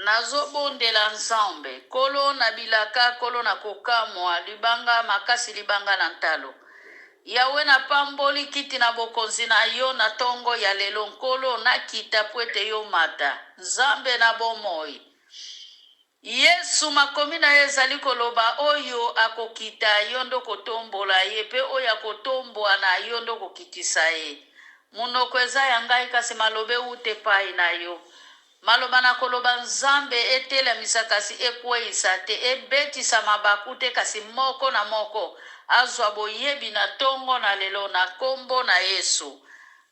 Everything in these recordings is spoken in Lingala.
Nazobondela Nzambe, Nkolo na bilaka, Nkolo na kokamwa, libanga makasi, libanga na ntalo. Yawe, napamboli kiti na bokonzi na yo na tongo ya lelo, Nkolo, nakita mpo ete yo mata, Nzambe na bomoi. Yesu, makomi na ye ezali koloba, oyo akokita, yo nde okotombola ye, mpe oyo akotombwana, yo nde okokitisa ye. Monoko eza ya ngai, kasi maloba ewuta epai na yo. Maloba na koloba Nzambe etelemisa kasi ekweisa te, ebetisa mabaku te kasi moko na moko azwa boyebi na tongo na lelo na kombo na Yesu.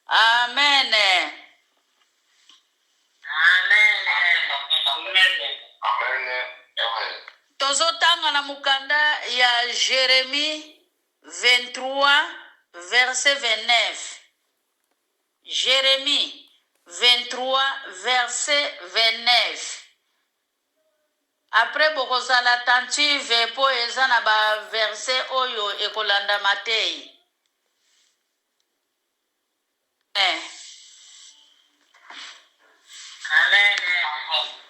Amen. Tozotanga na mokanda ya Jeremie 23 verset 29. Jeremie 23 verset 29 Après bokozala attentive po eza na ba verset oyo ekolanda mateyi. Eh. Amen.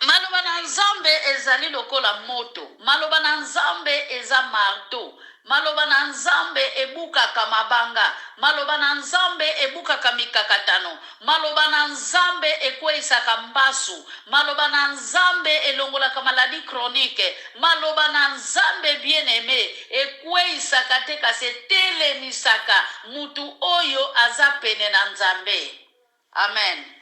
Maloba na Nzambe ezali lokola moto. Maloba na Nzambe eza marteau. Maloba na Nzambe ebukaka mabanga. Maloba na Nzambe ebukaka mikakatano. Maloba na Nzambe ekweisaka mbasu. Maloba na Nzambe elongolaka maladie chronique. Maloba na Nzambe, bien-aime, ekweisaka te kasi etelemisaka mutu oyo aza pene na Nzambe. Amen.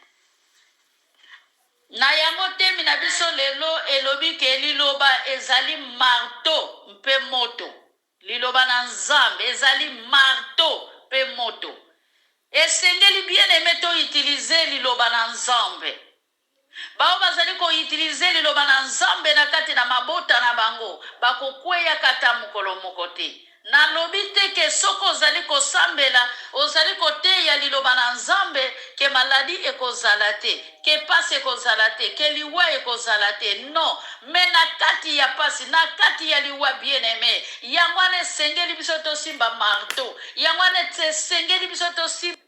Na yango temi na biso lelo elobi ke liloba ezali marteau mpe moto. Liloba na Nzambe ezali marteau mpe moto. Esengeli bien aime to utiliser liloba na Nzambe. Baoyo bazali ko utiliser liloba na Nzambe na kati na mabota na bango bakokweyaka ata mokolo moko te. Nalobi te ke soki ozali kosambela, ozali koteya liloba na Nzambe ke maladie ekozala te, ke pasi ekozala te, ke liwa ekozala te. Non, mais na kati ya pasi, na kati ya liwa bien aime, yango wana esengeli biso tosimba marteau, yango wana esengeli biso tosimba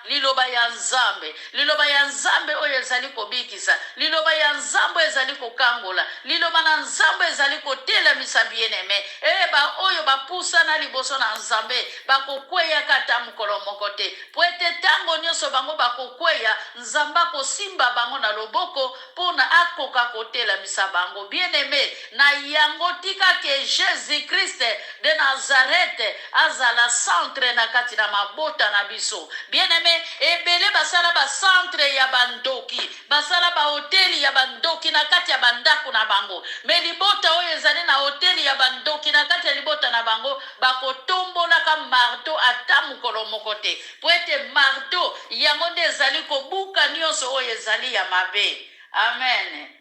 Liloba ya Nzambe, Liloba ya Nzambe oyo ezali kobikisa, Liloba ya Nzambe oyo ezali kokangola, Liloba na Nzambe ezali kotelemisa bien-aime. Ee, baoyo bapusana liboso na Nzambe bakokweyaka ata mokolo moko te, mpo ete ntango nyonso bango bakokweya, Nzambe akosimba bango na loboko mpo na akoka kotelemisa bango. Bien-aime, na yango tika ke Jesus-Christ de Nazareth azala centre na kati na mabota na biso. Bien aime, ebele basala ba centre ya ba ndoki, basala ba hotel ya ba ndoki na kati ya ba ndaku na bango. Mais libota oyo ezali na hotel ya ba ndoki na kati ya libota na bango, bakotombolaka marteau ata mokolo moko te. Po ete marteau yango nde ezali kobuka nionso oyo ezali ya mabe. Amen.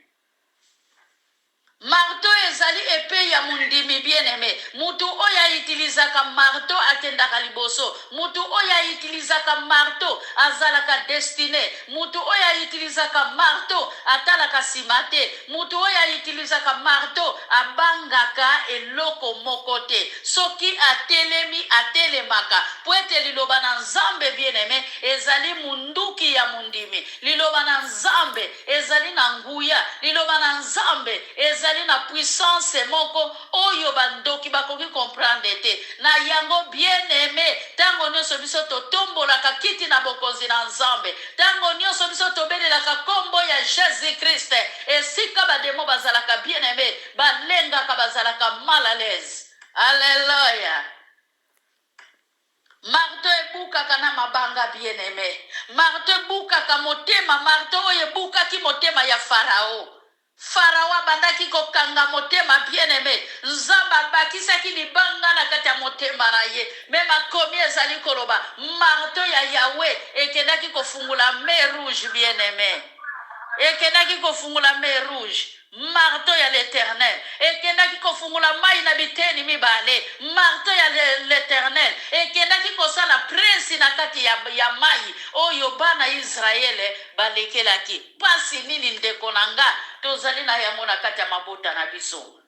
Marteau ezali epee ya mondimi bien aime. Mutu oyo a utilisaka marteau akendaka liboso. Mutu oyo a utilisaka marteau azalaka destine. Mutu oyo a utilisaka marteau atalaka sima te. Mutu oyo a utilisaka marteau abangaka eloko moko te. Soki atelemi atelemaka po ete liloba na Nzambe bien aime ezali munduki ya mondimi. Liloba na Nzambe ezali na nguya. Liloba na Nzambe ezali na puissance moko oyo ba ndoki bakoki comprendre te. Na yango, bien aime, tango nionso biso totombolaka kiti na bokonzi na Nzambe, tango nionso biso tobelelaka kombo ya Jesus Christ, esika ba demons bazalaka, bien aime, balengaka, bazalaka mal à l'aise. Alleluia! Marteau ebukaka na mabanga bien aime. Marteau ebukaka motema, marteau oyo ebukaki motema ya Farao. Farao abandaki kokanga motema bien aime. Nzambe abakisaki libanga na kati ya motema na ye. Me makomi ezali koloba marteau ya Yahweh ekendaki kofungola mer rouge bien aime. Ekendaki kofungola mer rouge. Marteau ya l'Eternel ekendaki kofungola mayi na biteni mibale. Marteau ya l'Eternel ekendaki kosala prince na kati ya, ya mayi oyo bana Israele balekelaki. Pasi nini ndeko na nga tozali na yango na kati ya mabota na biso?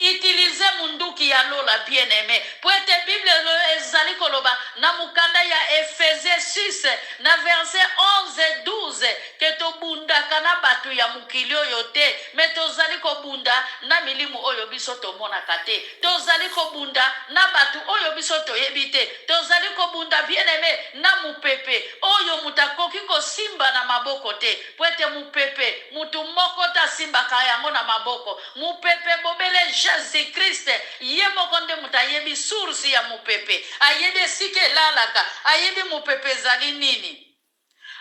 Utiliser munduki ya lola bien aime, po ete Bible ezali koloba na mokanda ya Efeso. verset 6 na verset 11 12 ke tobundaka na bato ya mokili oyo te, me tozali kobunda na milimu oyo biso tomonaka te, tozali kobunda na bato oyo biso toyebi te, tozali kobunda, bien-aime, na mopepe oyo moto akoki kosimba na maboko te, po ete mopepe, moto moko te asimbaka yango na maboko. Mopepe, bobele Jesus Christ ye moko nde moto ayebi source ya mopepe, ayebi esika elalaka, ayebi mopepe ezali nini.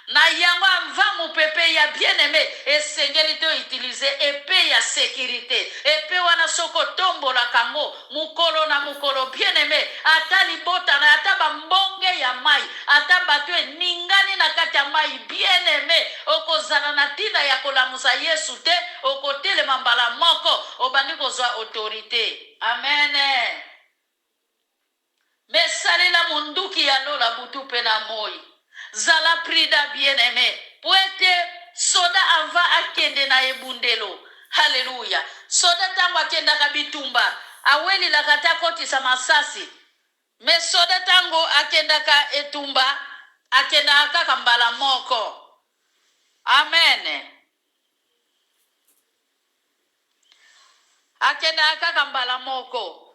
Na yango, avant mopepe ya, bien-aime, esengeli to utiliser épée ya sécurité. Épée wana, soki otombolaka yango mokolo na mokolo, bien-aime, ata libota na ata bambonge ya mai, ata bato eningani na kati ya mai, bien-aime, okozala na ntina ya kolamusa Yesu te. Okotelema mbala moko, obandi kozwa autorité. Amen. Me salela monduki ya lola butu mpe na moi. Zala prudent, bien-aimé, po ete soda, avant akende na ebundelo, halleluya, soda ntango akendaka bitumba, awelilaka te akotisa masasi. Me soda, ntango akendaka etumba, akendaka kaka mbala moko. Amen. Akendaka kaka mbala moko.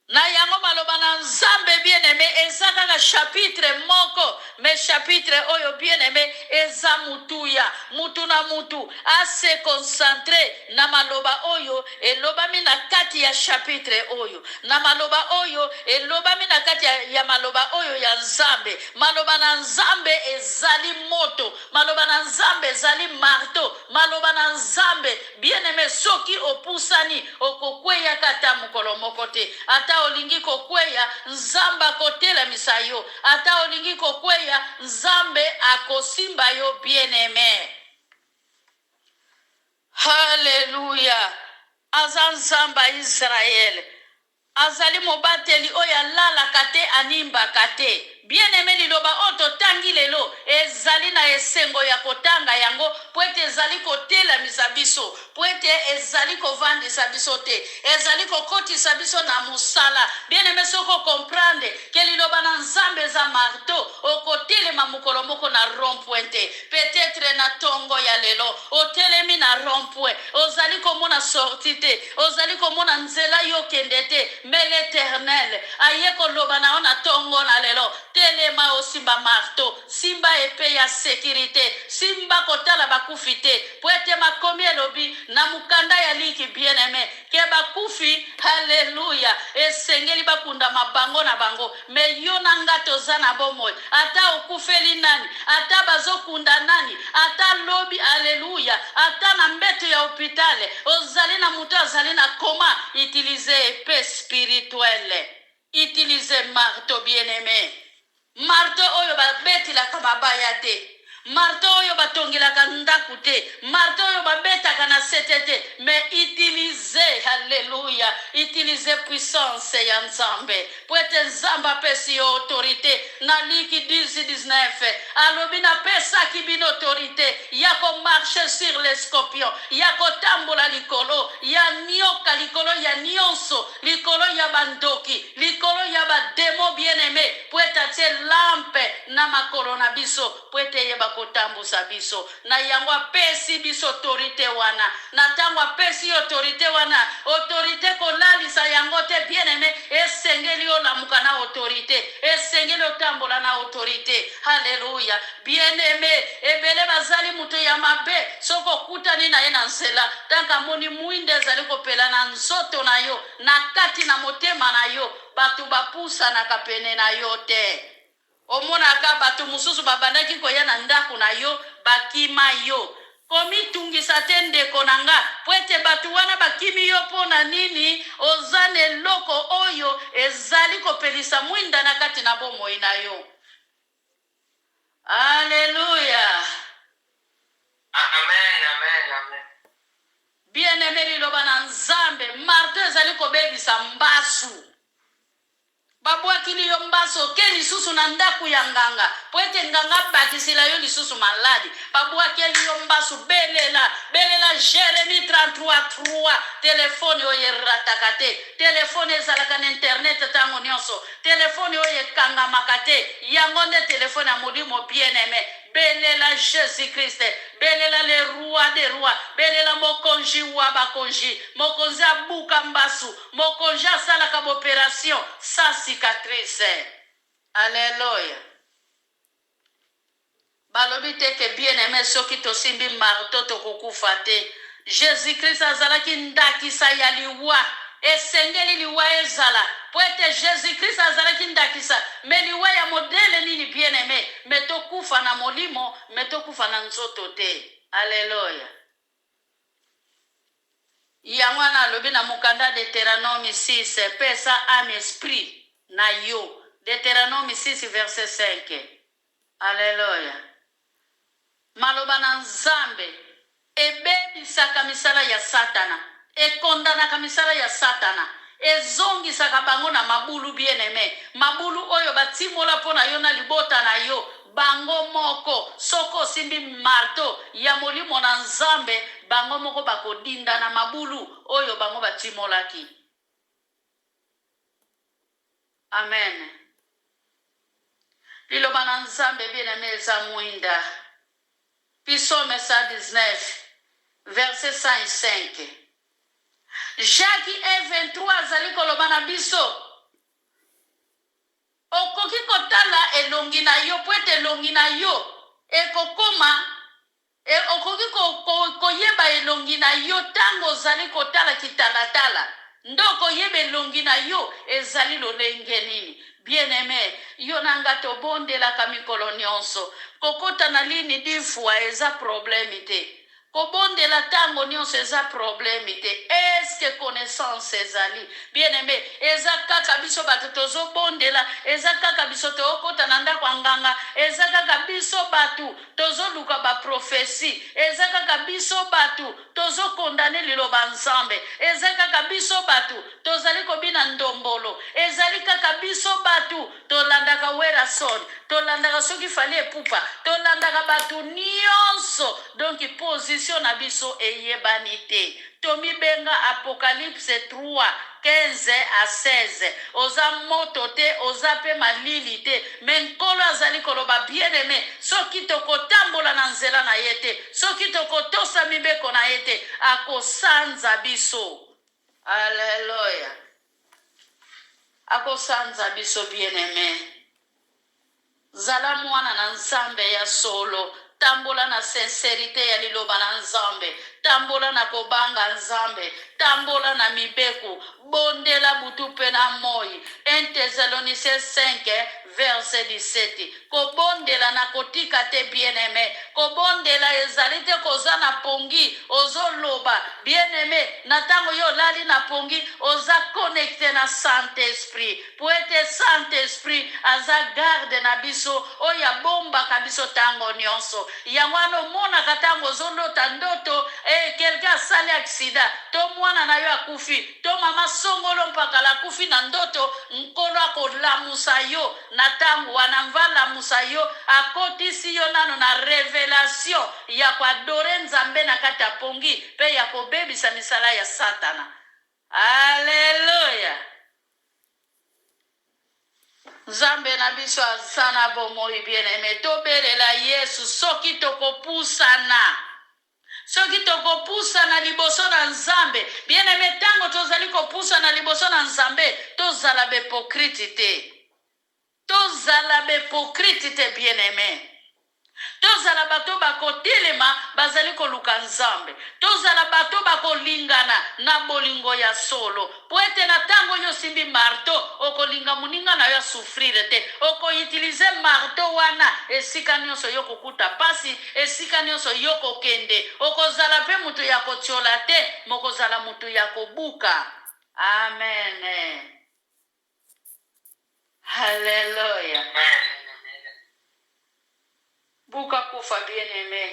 Na yango, maloba na Nzambe, bien-aimé, eza kaka chapitre moko, me chapitre oyo, bien-aimé, eza mutuya. Mutu na mutu ase concentrer na maloba oyo elobami na kati ya chapitre oyo, na maloba oyo elobami na kati ya maloba oyo ya Nzambe. Maloba na Nzambe ezali moto, maloba na Nzambe ezali marteau, maloba na Nzambe, bien-aimé, soki opusani, okokweyaka ata mokolo moko te. Ata olingi kokweya, Nzambe akotelemisa yo. Ata olingi kokweya, Nzambe akosimba yo, bien-aimé. Halleluya! Aza Nzambe ya Israele, azali mobateli oyo alalaka te, animbaka te. Bien-aimé, liloba oyo totangi lelo ezali na esengo ya kotanga yango, mpo ete ezali kotelemisa biso, mpo ete ezali kovandisa biso te, ezali kokotisa biso na mosala. Bien-aimé, soki ocomprendre ke liloba na Nzambe eza marteau, okotelema mokolo moko na rond-point te. Peut-être na ntongo ya lelo otelemi na rond-point, ozali komona sortie te, ozali komona nzela yo okende te, mais l'Éternel aye koloba na yo na ntongo na lelo: telema, osimba marteau, simba épée ya sécurité, simba kotala bakufi te, po ete makomi elobi na mokanda ya Liki, bien-aimé, ke bakufi, halleluya, esengeli bakundama bango na bango, me yo na nga toza na bomoi. Ata okufeli nani, ata bazokunda nani, ata lobi, alleluya, ata na mbeto ya hôpital ozali na moto azali na coma, utilise épée spirituelle, utilise marteau, bien-aimé. Marteau oyo babetelaka mabaya te, marteau oyo batongelaka ndako te, marteau oyo babetaka na sete te, mais utilise, halleluya, utilise puissance ya Nzambe, po ete Nzambe apesi yo autorité. Na Liki 10 19 alobi: napesaki bino autorité ya komarcher sur les scorpions, ya kotambola likolo ya nioka, likolo ya nyonso, likolo ya bandoki, likolo ya badémons. Bien-aimé, po ete atie lampe na makolo na biso, po ete eyeba kotambusa biso. Na yango, apesi biso autorité wana. Na ntango apesi yo autorité wana, autorité kolalisa yango te. Bien-aimé, esengeli olamuka na autorité, esengeli otambola na autorité. Halleluya! Bien-aimé, ebele bazali moto ya mabe. Soki okutani na ye na nzela, tanke amoni mwinda ezali kopela na nzoto na yo, na kati na motema na yo, bato bapusanaka pene na yo te. Omonaka bato mosusu babandaki koya na ndako na yo, bakima yo. Komitungisa te, ndeko na nga, po ete bato wana bakimi yo mpo na nini? Oza na eloko oyo ezali kopelisa mwinda na kati na bomoi na yo. Alleluya! Amen, amen, amen. Bien-aimé, liloba na Nzambe, marteau ezali kobebisa mbasu. Babwakili yo mbasu, oke lisusu na ndako ya nganga po ete nganga abakisila yo lisusu maladi. Babwakeli yo mbasu, belela, belela Jérémie 33 3. Telefone oyo erataka te, telefone ezalaka na internet ntango nyonso. nyonso. Telefone oyo ekangamaka te, yango nde telefone ya molimo bien-aime. Belela Jesus Christ, belela le roi des rois, belela mokonzi wa bakonzi, mokonzi abuka mbasu, mokonzi asalaka b'operation sans cicatrice. Alleluia. Balobi te ke bien aime soki tosimbi marteau tokokufa te. Jesus Christ azalaki ndakisa ya liwa. Esengeli liwa ezala po ete Jesus Christ azalaki ndakisa mais liwa ya modele nini bien aime mais tokufa na molimo mais tokufa na nzoto te. Alleluia. Yango wana alobi na mokanda Deuteranome 6, pesa ame esprit na yo. Deuteranome 6 verset 5. Aleluya! Maloba na Nzambe ebebisaka misala ya Satana, ekondanaka misala ya Satana, ezongisaka bango na mabulu, bien-aime, mabulu oyo batimola mpo na yo na libota na yo, bango moko. Soki osimbi marteau ya Molimo na Nzambe, bango moko bakodinda na mabulu oyo bango batimolaki. Amen. Liloba na Nzambe bien aime eza mwinda. Psaume 119 verset 105. Jacques 1 23 azali koloba na biso okoki kotala elongi na yo mpo ete elongi na yo ekokoma E, okoki ko, ko, koyeba elongi na yo ntango ozali kotala kitalatala, nde okoyeba elongi na yo ezali lolenge nini. Bien-aime, yo na nga tobondelaka mikolo nyonso. Kokota na ligne dix fois eza problème te. Kobondela ntango nyonso eza problème te. Est-ce que connaissance ezali? Bien-aime, eza kaka biso bato tozobondela, eza kaka biso tookota na ndako ya nganga, eza kaka biso bato Tozo luka ba prophetie eza kaka biso batu tozo condamne liloba nzambe eza kaka biso batu tozali kobina ndombolo ezali kaka biso batu tolandaka werrason tolandaka soki fally epupa tolandaka batu nionso donc position na biso eyebani te Tomibenga Apocalypse 3, 15 à 16. Oza moto te, oza pe malili te, mais Nkolo azali koloba bien aime, soki tokotambola na nzela na ye te, soki tokotosa mibeko na ye te, akosanza biso. Alleluia. Akosanza biso bien aime. Zala mwana na Nzambe ya solo. Tambola na sincerite ya liloba na Nzambe. Tambola na kobanga Nzambe. Tambola na mibeko. Bondela butu mpe na moi. 1 Thessaloniciens 5 verset 17. Kobondela na kotika te bien aime. Kobondela ezali te koza na pongi ozo loba. Bien aime, na tango yo olali na pongi oza connecte na Saint Esprit. Po ete Saint Esprit aza garde na biso oyo abombaka biso tango nionso. Yango wana omonaka tango ozo lota ndoto eh quelqu'un asali accident to mwana na yo akufi to mama songolo mpakala akufi na ndoto, Nkolo akolamusa yo na tango wana nva alamusa yo akotisi yo nano na revelation ya ko adorer Nzambe na kati ya pongi pe ya kobebisa misala ya satana. Alleluia! Nzambe na biso aza na bomoi bien aime tobelela yesu soki tokopusana soki tokopusana liboso na nzambe bien aime ntango tozali kopusana liboso na nzambe tozala bepokriti te Tozala ba hypocrite te bien aime. Tozala bato bakotelema bazali koluka Nzambe. Tozala bato bakolingana na bolingo ya solo. Po ete na tango yo osimbi marteau, okolinga moninga na yo a souffrir te. Oko utiliser marteau wana esika nionso yo okokuta pasi, esika nionso yo okokende. Okozala pe moto ya kotiola te, mokozala moto ya kobuka. Amen. Hallelujah. Buka kufa bien aime.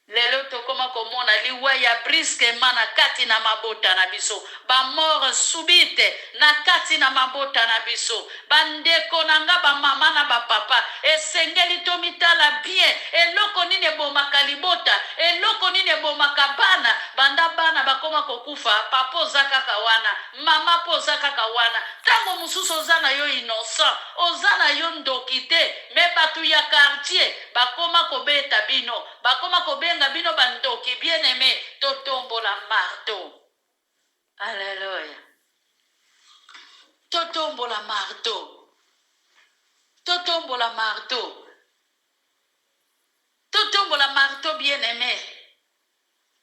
Lelo tokoma komona liwa ya brusquement na kati na mabota na biso, ba mort subite na kati na mabota na biso. Ba ndeko na nga ba mama na ba papa, esengeli tomitala bien, eloko nini ebomaka libota, eloko nini ebomaka bana, banda bana bakoma kokufa, papa oza kaka wana, mama pe oza kaka wana, tango mosusu oza na yo innocent, oza na yo ndoki te, mais batu ya quartier bakoma kobeta bino, bakoma kobenga bino ba ndoki, bien aime totombola marteau. Alleluia. Totombola marteau. Totombola marteau. Totombola marteau bien aime.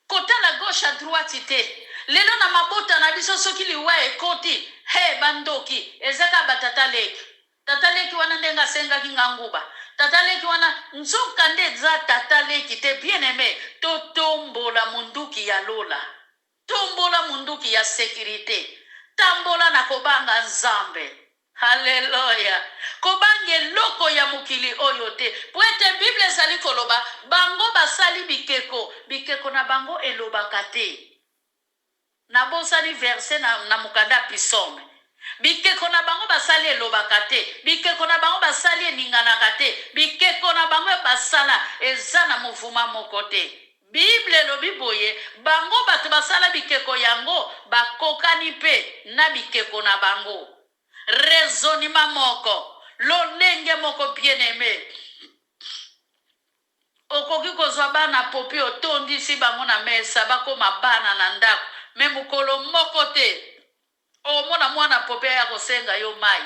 Kotala gauche à droite te. Lelo na mabota na biso soki liwa ekoti, he ba ndoki eza kaka ba tata leki. Tata leki wana ndenge asengaki nga nguba. Tata leki wana nzoka nde eza tata leki te bien aime. Totombola munduki ya lola. Tombola munduki ya securite. Tambola na kobanga Nzambe. Haleluya! Kobanga eloko ya mokili oyo te, mpo ete Biblia ezali koloba, Bango basali bikeko, bikeko na bango elobaka te. Nabosani verse na, na mokanda ya Psaume. Bikeko na bango basali elobaka te, bikeko na bango basali eninganaka te, bikeko na bango basala eza na muvuma moko te. Biblia elobi boye, Bango bato basala bikeko yango bakokani mpe na bikeko na bango. Raisonnement moko, lolenge moko bien aime. Okoki kozwa bana popi otondisi bango na mesa bakoma bana na ndako mais mokolo moko te Okomona mwana popi aya kosenga yo mayi.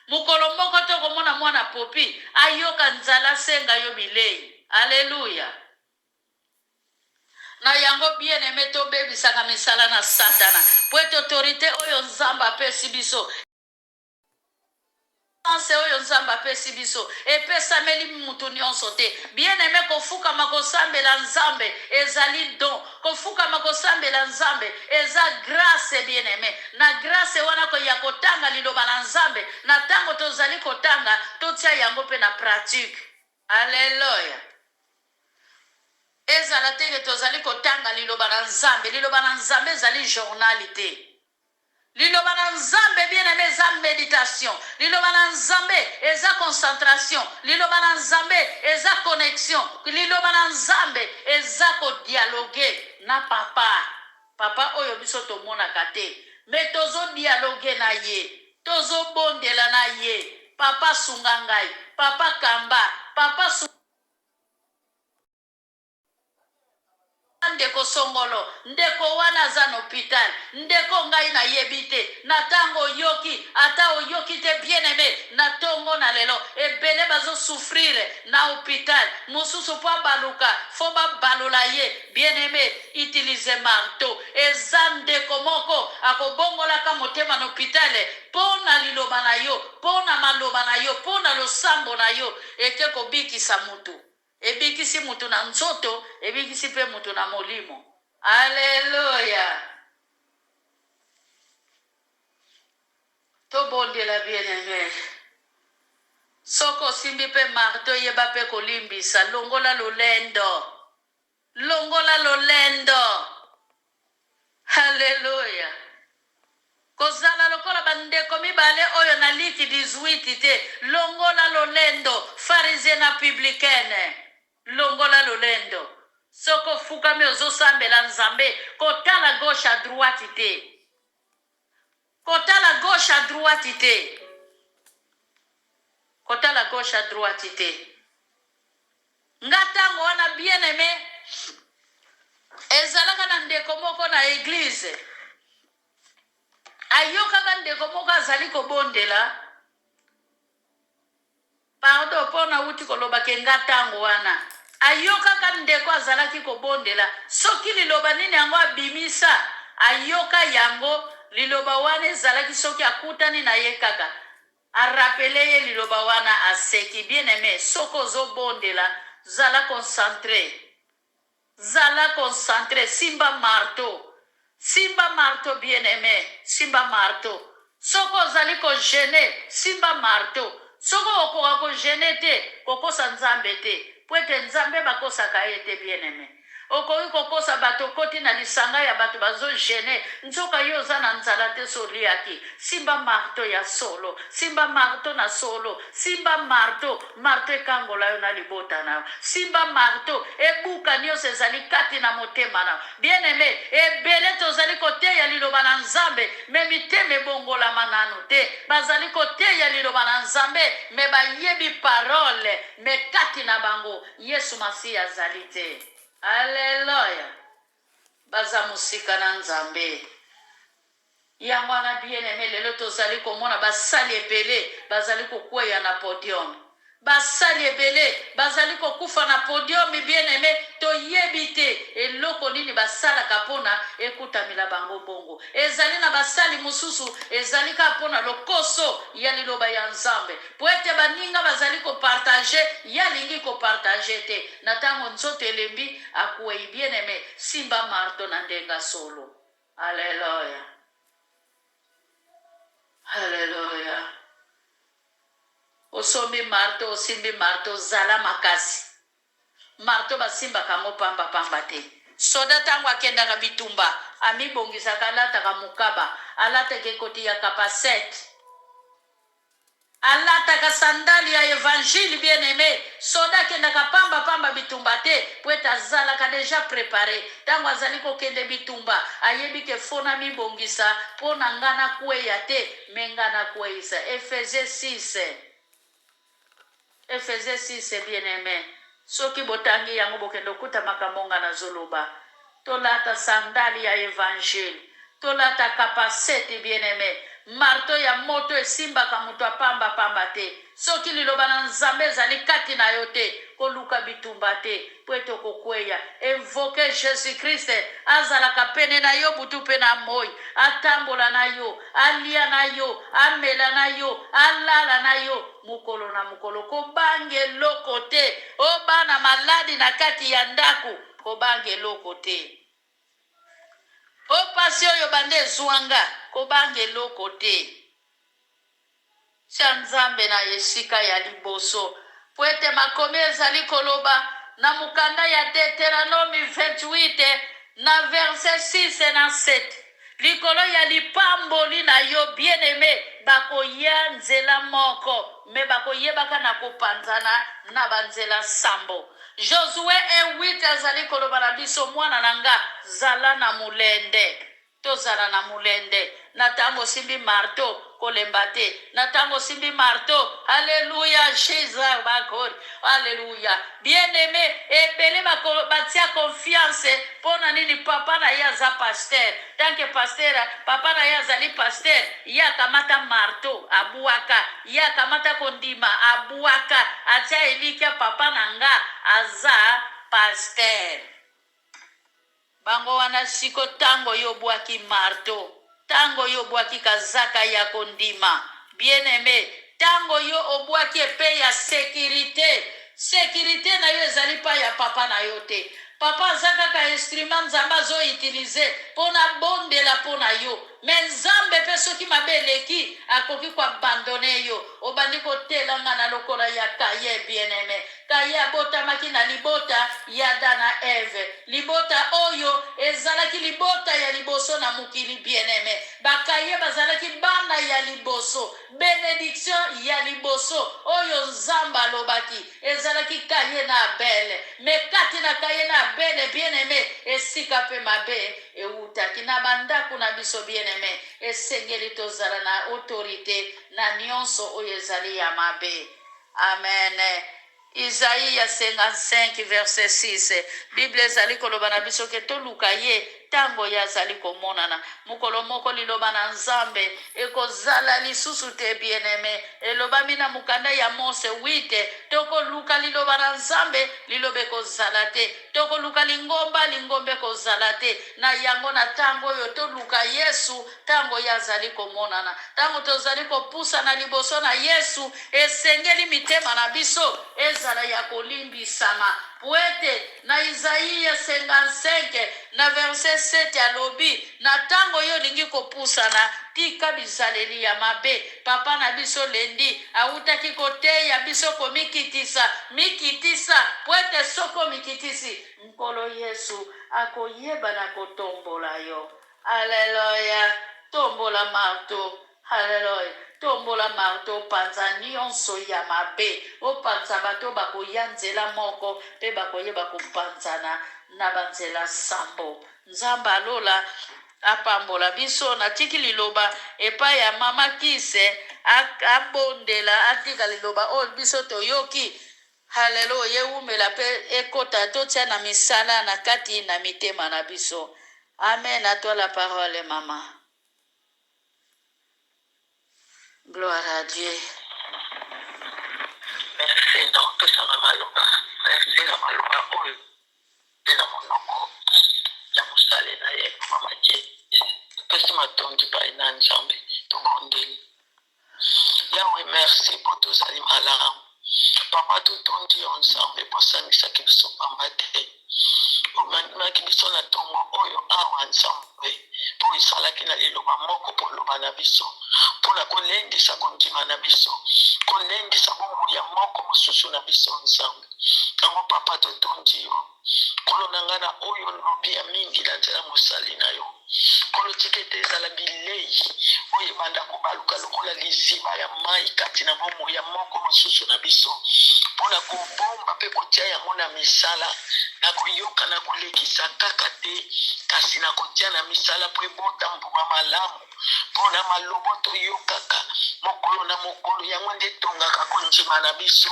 Mokolo moko te okomona mwana popi ayoka nzala asenga yo bilei. Alleluia! Na yango, bien-aime, tobebisaka misala na Satana, mpo ete autorite oyo Nzambe apesi biso, Chance oyo Nzambe apesi biso epesameli mutu nionso te. Bien aime kofukama kosambela Nzambe ezali don. Kofukama kosambela Nzambe eza grace bien aime. Na grace wana ko ya kotanga liloba na Nzambe na tango tozali kotanga totia yango pe na pratique. Alleluia. Ezala te ke tozali kotanga liloba na Nzambe. Liloba na Nzambe ezali journal te. Liloba na Nzambe bien aime eza meditation, liloba na Nzambe eza concentration, liloba na Nzambe eza connexion, liloba na Nzambe eza ko dialoguer na papa, papa oyo biso tomonaka te mais tozo dialoguer na ye, tozo bondela na ye, papa sunga ngai, papa kamba, papa sunga. Ndeko songolo ndeko wana aza na hopital ndeko ngai na yebi te na tango oyoki ata oyoki te bien aime na tongo na lelo ebele bazo souffrir na hopital mususu po abaluka fo ba balola ye bien aime utilise marteau eza ndeko moko akobongolaka motema na hopital po na liloba na yo po na maloba na yo po na losambo na yo eke kobikisa mutu. Ebikisi mutu na nzoto, ebikisi pe mutu na molimo. Alleluia! Tobondela bien aime. Soki osimbi pe marteau yeba pe kolimbisa, longola lolendo. Longola lolendo. Alleluia! Kozala lokola ba ndeko mibale oyo na Liki 18 te. Longola lolendo, pharisien na publicaine. Longola lolendo. Soki ofukami ozo sambela Nzambe, kotala gauche à droite te. Kotala gauche à droite te. Kotala gauche à droite te. Nga tango wana bien aime ezalaka na ndeko moko na eglise ayokaka ndeko moko azali kobondela pardon mpo nauti koloba ke nga ntango wana ayokaka ndeko azalaki kobondela soki liloba nini yango abimisa ayoka yango liloba wana ezalaki soki akutani na ye kaka A rappeler ye liloba wana aseki. Bien aime soki ozo bondela zala concentre zala concentre simba marteau simba marteau bien aime simba marteau soki ozali ko jeune simba marteau soki okoka ko jeune te kokosa nzambe te po ete nzambe bakosaka ye te bien aime. Okoki kokosa bato, okoti na lisanga ya bato bazo jeune, nzoka yo oza na nzala te so oliaki. Simba marteau ya solo, simba marteau na solo, simba marteau, marteau ekangola yo na libota na yo. Simba marteau ebuka nionso ezali kati na motema na yo. Bien aime, ebele tozali koteya liloba na Nzambe mais mitema ebongolama nanu te. Bazali koteya liloba na Nzambe mais bayebi parole mais kati na bango Yesu Masiya azali te. Alleluia! Baza mosika na Nzambe. Yango wana, bien-aime, lelo tozali komona basali ebele bazali kokweya na podium. Basali ebele bazali kokufa na podium, bien-aime, toyebi te eloko nini basalaka pona ekutamela bango bongo. Ezali na basali mosusu, ezali kaka pona lokoso ya liloba ya Nzambe. Po ete baninga bazali ko partager, ye alingi ko partager te. Na tango nzoto elembi, akueyi. Bien aime, simba marteau na ndenga solo. Alleluia. Alleluia. Osombi marteau, osimbi marteau, zala makasi. Marteau basimbaka yango pamba pamba te. Soda tango akendaka bitumba, amibongisaka, alataka mokaba, alataka ekoti ya kapasete. Alataka sandale ya evangile bien aime. Soda akendaka pamba pamba bitumba te po ete azalaka dejà prepare. Tango azali kokende bitumba ayebi ke faut namibongisa po na nga nakweya te mais nga nakweyisa. Ephesie 6. Ephesie 6 bien aime soki botangi yango bokende okuta makambo nga nazoloba. Tolata sandale ya evangile, tolata kapasete bien aime. Marteau ya moto esimbaka moto ya pamba pamba te. Soki liloba na Nzambe ezali kati na yo te, koluka bitumba te po ete okokweya. Invoquer Jesus Christ azalaka pene na yo butu pe na moyi, atambola na yo, alia na yo, amela na yo, alala na yo mokolo na mokolo. Kobanga eloko te. O bana maladi na kati ya ndaku, kobanga eloko te. O pasi oyo banda ezua nga, kobanga eloko te. Tia Nzambe na esika ya liboso. Mpo ete makomi ezali koloba na mokanda ya Deteranomi 28 na verse 6 na 7, Likolo ya lipamboli na yo, bien-aime, bakoya nzela moko, mais bakoyebaka na kopanzana na banzela sambo. Josue 1, 8 azali koloba na biso, Mwana na nga, zala na molende. Tozala na molende na tango osimbi marteau, kolemba te na tango osimbi marteau. Alleluia Jesus bakori, alleluia. Bien aime, ebele bako batia confiance pona nini? Papa na ye aza pasteur, tant que pasteur, papa na ye azali pasteur, ye akamata marteau abuaka, ye akamata kondima abuaka, atia elikya papa na nga aza pasteur. Bango wana siko tango yo obuaki marteau, tango yo obuaki kazaka ya kondima, bien aime, tango yo obuaki epee ya securite, securite na yo ezali pa ya papa na yo te. Papa aza kaka instrument Nzambe azo utiliser pona abondela pona yo. Mais Nzambe pe soki mabe eleki akoki ko abandonner yo. Obandi kotelangana lokola ya Caïn bien aime. Caïn abotamaki na libota ya Adam na Eve. Libota oyo ezalaki libota ya liboso na mokili bien aime. Ba Caïn bazalaki bana ya liboso. Benediction ya liboso oyo Nzambe alobaki ezalaki Caïn na Abel. Mais kati na Caïn na Abel bien aime esika pe mabe ewutaki na ba ndaku na biso bien aime esengeli tozala na autorite na nionso oyo ezali ya mabe. Amen. Isaïe 55 verset 6 Bible ezali koloba na biso ke toluka ye tango ye azali komonana. Mokolo moko liloba na Nzambe ekozala lisusu te bien aime. Elobami na mokanda ya Mose 8 tokoluka liloba na Nzambe, liloba ekozala te. Tokoluka lingomba, lingomba ekozala te. Na yango na tango oyo toluka Yesu Ntango Ye azali komonana, ntango tozali kopusana liboso na Yesu, esengeli mitema na biso ezala ya kolimbisama. Pwete na Izaia 55 na verset 7 alobi, na tango yo olingi kopusana, tika bizaleli ya mabe. Papa na biso Lendi awutaki koteya biso komikitisa. Mikitisa, pwete soki omikitisi, Nkolo Yesu akoyeba na kotombola yo. Alleluia! Tombola marteau. Hallelujah tombola marteau opanza nionso ya mabe opanza bato bakoya nzela moko pe bakoyeba kopanzana na ba nzela sambo nzambe ya lola apambola biso natiki liloba epai ya mama kise abondela atika liloba oyo biso toyoki hallelujah ewumela pe ekota totia na misala na kati na mitema na biso amen à toi la parole mama. Gloire à Dieu. Merci na kopesanga maloba. Merci na maloba oyo mpe na monoko ya mosali na ye mama Jesse. Topesi matondi pai na Nzambe, tobondeli. Yawe merci mpo tozali malamu. Papa totondi yo Nzambe mpo osangisaki biso pamba te. Omemaki biso na ntongo oyo awa Nzambe mpo esalaki na liloba moko mpo oloba na biso mpo na kolendisa kondima na biso, kolendisa bomoi ya moko mosusu na biso Nzambe. Yango papa totondi yo. Nkolo na ngai na oyo olobi ya mingi na nzela mosali na yo. Nkolo tika ete ezala bilei oyo ebanda kobaluka lokola liziba ya mai kati na bomoi ya moko mosusu na biso, mpo na kobomba mpe kotia yango na misala, na koyoka na kolekisa kaka te, kasi na kotia na misala mpo ebota mbuma malamu. Mpo na malobo toyokaka mokolo na mokolo, yango nde etongaka kondima na biso,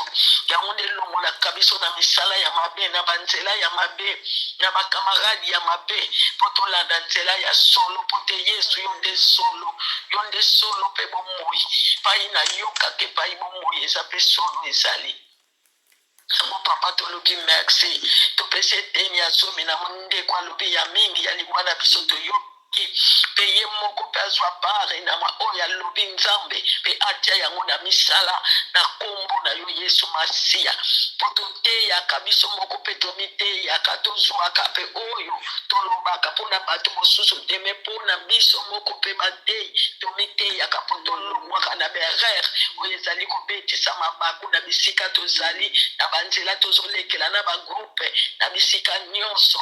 yango nde elongolaka biso na misala ya mabe, na banzela ya mabe, na bakamaradi ya mabe, mpo tolanda nzela ya solo. Mpo te Yesu, yo nde solo, yo nde solo mpe bomoi. Epai nayokaka, epai bomoi eza mpe solo ezali. Yango papa tolobi merci, topesi eteni ya zomi na ndeko alobi ya mingi ya liwa na biso toyoki mpe ye moko mpe azwa part na oyo alobi Nzambe mpe atia yango na misala na kombo na yo Yesu Masiya, mpo toteyaka biso moko mpe tomiteyaka, tozwaka mpe oyo tolobaka mpo na bato mosusu te me mpo na biso moko mpe bateyi tomiteyaka mpo tolongwaka na berere oyo ezali kobetisa mabaku na bisika tozali, na banzela tozolekela, na bagroupe, na bisika nyonso.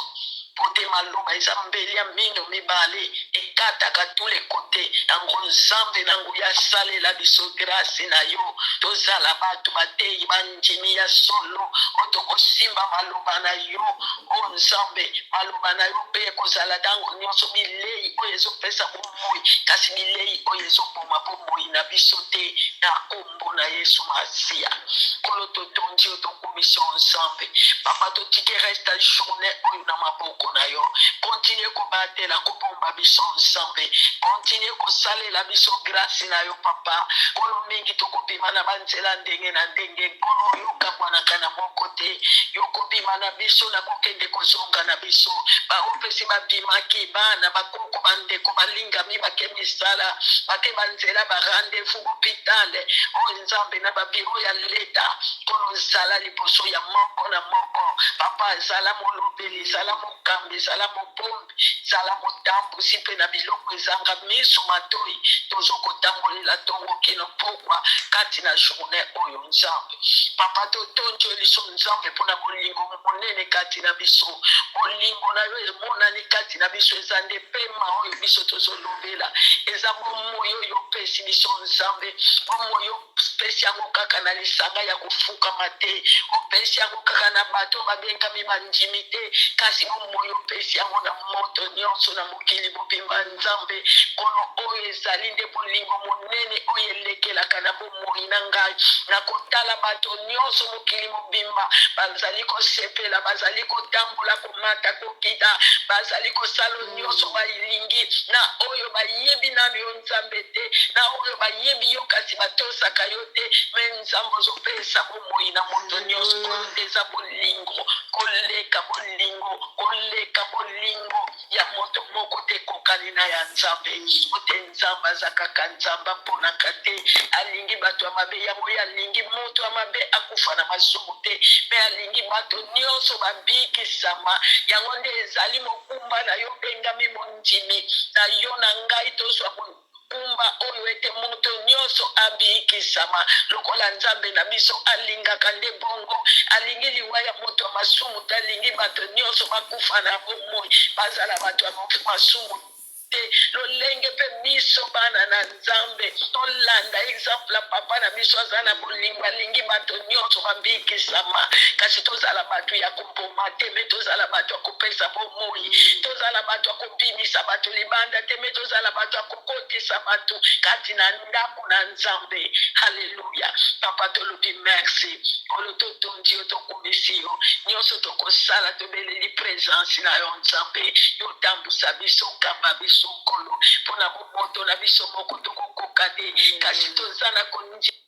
Mpo te maloba eza mbeli ya mino mibale, ekataka tous les cotes. Yango Nzambe na nguya asalela biso grâce na yo, tozala bato bateyi bandimi ya solo oyo tokosimba maloba na yo. O Nzambe, maloba na yo mpe ekozala ntango nyonso bilei oyo ezopesa bomoi, kasi bilei oyo ezoboma bomoi na biso te, na kombo na Yesu Masiya. Nkolo, totondi yo, tokumisi yo Nzambe. Papa, totiki reste ya journée oyo na maboko na yo. Continue kobatela, kobomba biso Nzambe. Continue kosalela biso grâce na yo Papa. Nkolo, mingi tokobima na banzela ndenge na ndenge. Nkolo, yo okabwanaka na moko te. Yo kobima na biso na kokende kozonga na biso. Baopesi babimaki, bana, bakoko, bandeko, balingami, bake misala, bake banzela, ba rendez-vous hopital. Oyo Nzambe na ba bureau ya leta. Nkolo, zala liboso ya moko na moko. Papa, zala molobeli, zala mokambi, zala mobombi, zala motambusi mpe na biloko ezanga miso matoi. Tozo kotambolela tongo kino pokwa kati na journée oyo Nzambe. Papa, totondi yo liso Nzambe mpo na bolingo monene kati na biso. Bolingo na yo emonani kati na biso, eza nde pema oyo biso tozolobela, eza bomoi oyo opesi biso Nzambe. Bomoi opesi yango kaka na lisanga ya kofukama te, opesi yango kaka na bato babengami bandimi te, kasi bomoi opesi yango na moto nyonso na mokili mobimba Nzambe. Nkolo, oyo ezali nde bolingo monene oyo elekelaka na bomoi na ngai, na kotala bato nyonso mokili mobimba bazali kosepela, bazali kotambola, komata, kokita, bazali kosala nyonso balingi, na oyo bayebi nanu yo Nzambe te, na oyo bayebi yo kasi batosaka yo te. te, me Nzambe ozopesa bomoi na moto nyonso. Oyo nde eza bolingo koleka bolingo, koleka bolingo ya moto moko te ekokani na ya Nzambe. Po te Nzambe aza kaka Nzambe, aponaka te, alingi bato ya mabe. Yango ye alingi moto ya mabe akufa na masumu te, me alingi bato nyonso babikisama. Yango nde ezali mokumba na yo, obengami mondimi, na yo na ngai tozwa mokumba oyo ete moto nyonso abikisama, lokola Nzambe na biso alingaka nde bongo. Alingi liwa ya moto ya masumu te, alingi bato nyonso bakufa na bomoi, bazala bato ya masumu te. Lolenge mpe biso bana na Nzambe tolanda exemple ya papa na biso, aza na bolingo, alingi bato nyonso babikisama. Kasi tozala bato ya koboma te, me tozala bato ya kopesa bomoi. Tozala bato ya kobimisa bato libanda te, me tozala bato ya kokotisa bato kati na ndako na Nzambe. Haleluya! Papa, tolobi merci. Nkolo, totondi yo, tokumisi yo. Nyonso tokosala, tobeleli presence na yo, Nzambe. Yo tambusa biso, kamba biso, Nkolo. Mpona bomoto na biso moko tokokoka te, kasi toza na kondima.